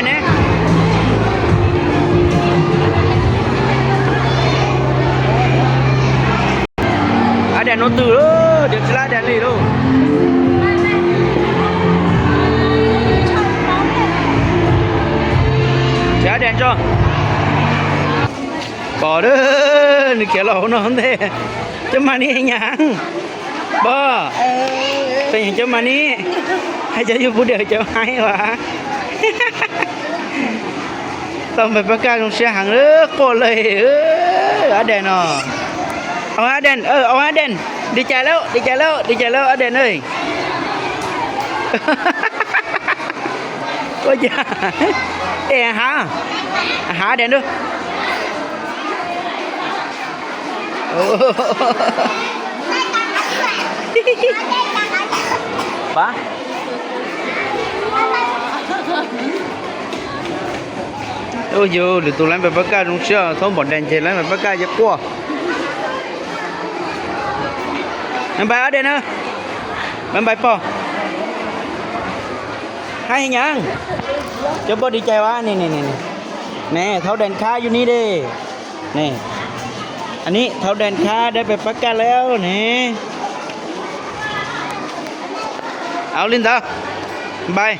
ne? Ab Dais no twg lauj, tias tsis lab Dais li lauj. Tsis Ab Dais tso. Pom, nws khiav los hauv no ntej. Cov mas ni nyas, pom, peb cov mas ni, hais cov yug pub diam cov haib as. Tau npais pab kaj zoo siab heev, quaj lawm. Ab Dais no, Ab Dais, Ab Dais, di cais lawm, di cais lawm, di cais lawm Ab Dais na. Ua cas, es hav, hav Ab Dais na. Ua yus lwm tus lawv npais pab kaj zoo siab, thaub npom Dais ces lawv npais pab kaj ces quaj. Npais Ab Dais na, npais pog. Haib nyas, cov pog di cais as ne. Ne, thaub Dais khab yus ni de. Ne, a ni thaub Dais khab dawb pes pab kaj lawm ne. Au li ntawd, npais.